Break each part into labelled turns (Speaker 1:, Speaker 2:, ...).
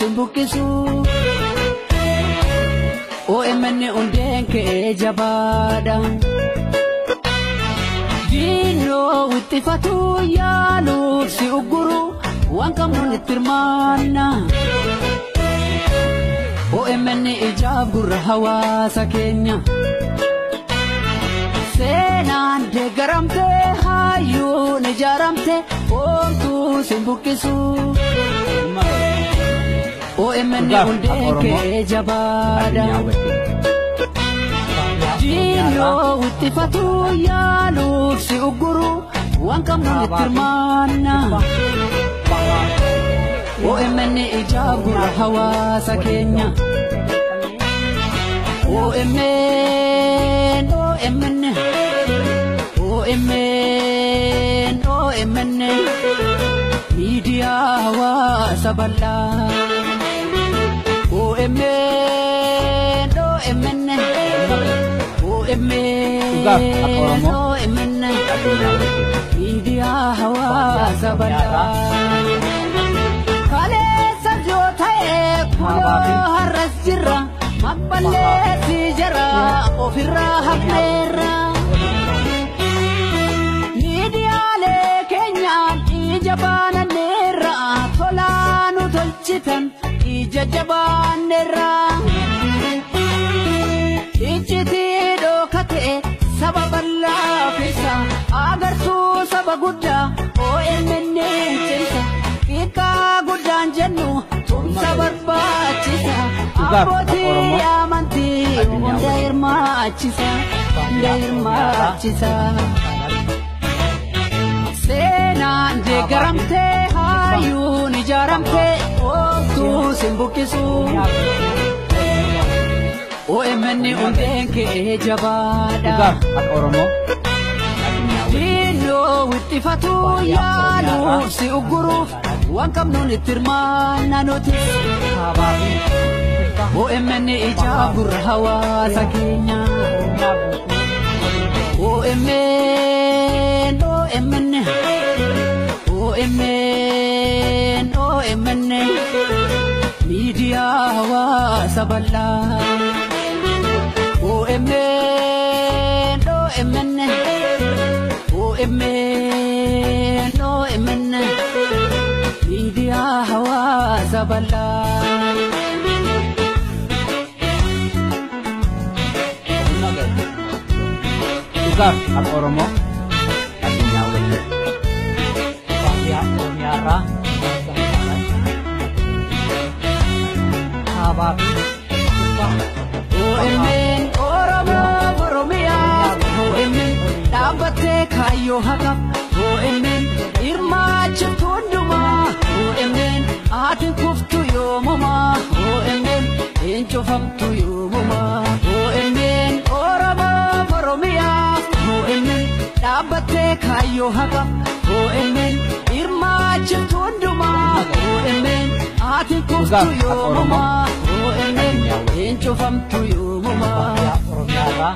Speaker 1: sin buqqisu. OMN hundeen kee jabaadha. Diinoo wixxifatu yaaluuf si ugguru waan qabnuun itti hirmaanna. OMN ijaaf gurra hawaasa keenya. Seenaan deeggaramte hayyuun ijaaramte oomtuu sin buqqisu. OMN
Speaker 2: Dhugaaf
Speaker 1: hundeen
Speaker 2: Oromoo
Speaker 1: kee jabaadha.
Speaker 2: Addunyaa wajjin.
Speaker 1: Diinoo wixxifatu yaaluuf si ugguru waan qabnuun itti hirmaanna. OMN ijaaf gurra hawaasa keenya. OMN OMN OMN OMN miidiyaa hawaasa bal'aa. OMN OMN OMN
Speaker 2: Dhugaaf akka Oromoo
Speaker 1: OMN
Speaker 2: addunyaa wajjin.
Speaker 1: miidiyaa hawaasa bal'aa. Kaleessa yoo ta'e kunoo har'as jirra mabballeessi jara ofirraa hafneerra. Miidiyaalee keenyaan ija baananneerra tolaa nu tolchitan ija jabaanneerra. Iccitii dhokate saba bal'aa agartuu saba guddaa OMN cimsa. Xiqqaa guddaan jennu tumsa barbaachisa.
Speaker 2: Dhugaaf akka
Speaker 1: Abbootii
Speaker 2: Oromoo
Speaker 1: amantii
Speaker 2: addunyaa
Speaker 1: hunda
Speaker 2: wajjin.
Speaker 1: hirmaachisa. Hunda hirmaachisa. Seenaan deeggaramtee hayyuun ijaaramtee oomtuu sin buqqisu. OMN hundeen kee jabaadha.
Speaker 2: Dhugaaf akka Oromoo addunyaa wajjin.
Speaker 1: Diinoo wixxifatu yaaluuf si ugguruuf waan qabnuun itti hirmaanna nutis. OMN ijaaf gurra hawaasa keenya. OMN OMN OMN OMN miidiyaa hawaasa bal'aa. OMN OMN OMN OMN miidiyaa hawaasa bal'aa.
Speaker 2: Dhugaaf akka Oromoo addunyaa wajjin.
Speaker 3: Oromiyaarraa kaabaa fi kibbaa
Speaker 1: OMN Oromoo Oromiyaa OMN dhaabbattee kaayyoo haqaf OMN hirmaachiftu hundumaa OMN ati kuftu yoomumaa OMN hin cufamtu yoomumaa OMN Oromoo Oromiyaa OMN dhaabbattee kaayyoo haqaf OMN hirmaachiftu hundumaa OMN ati kuftu
Speaker 2: Dhugaaf akka Oromoo
Speaker 1: yoomumaa OMN
Speaker 2: addunyaa wajjin.
Speaker 1: hin cufamtu yoomumaa.
Speaker 3: Oromiyaarraa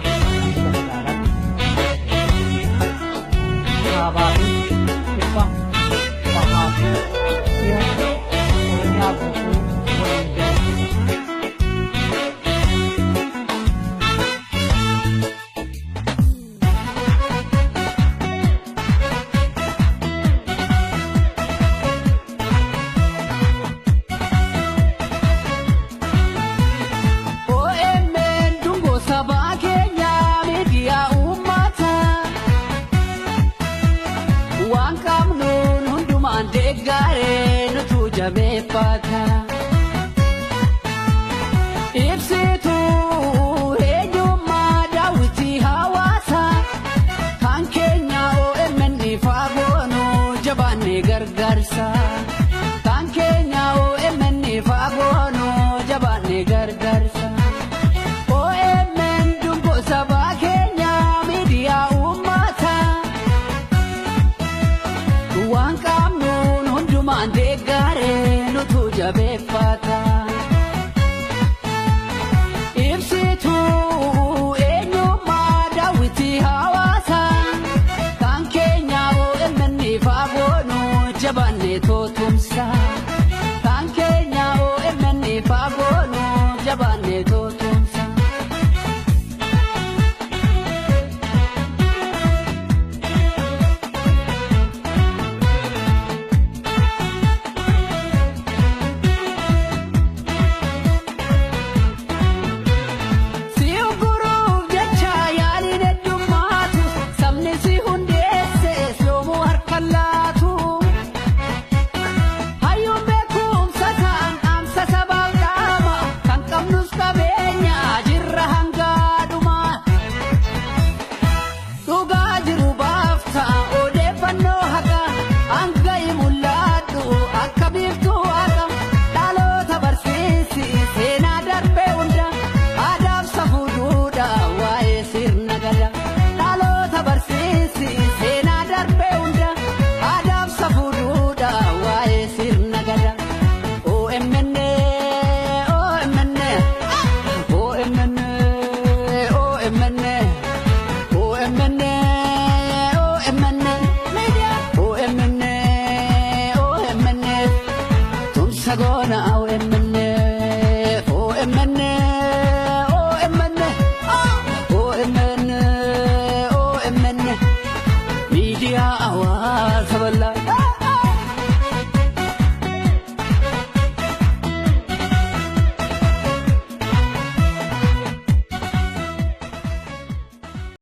Speaker 3: kaabaa fi kibbaa bahaa fi dhiha Oromiyaa guutuu waliin gahu.
Speaker 1: OMN dungoo sabaa keenyaa miidiyaa uummataa. Waan qabnuun hundumaan deeggaree nutu jabeeffata. Ibsituu eenyummaa daawwitii hawaasaa. Kan keenya OMN faagoonuu jabaannee gargaarsa. Kan keenya OMN faagoonuu jabaannee gargaarsa. OMN dungoo sabaa keenyaa miidiyaa uummataa. Waan qabnuun hundumaan deeggaree nutu jabeeffata. Ibsituu eenyummaa daawwitii hawaasaa. Kan keenya OMN faagoonuu jabaannee tootumsa. Kan keenya OMN OMN.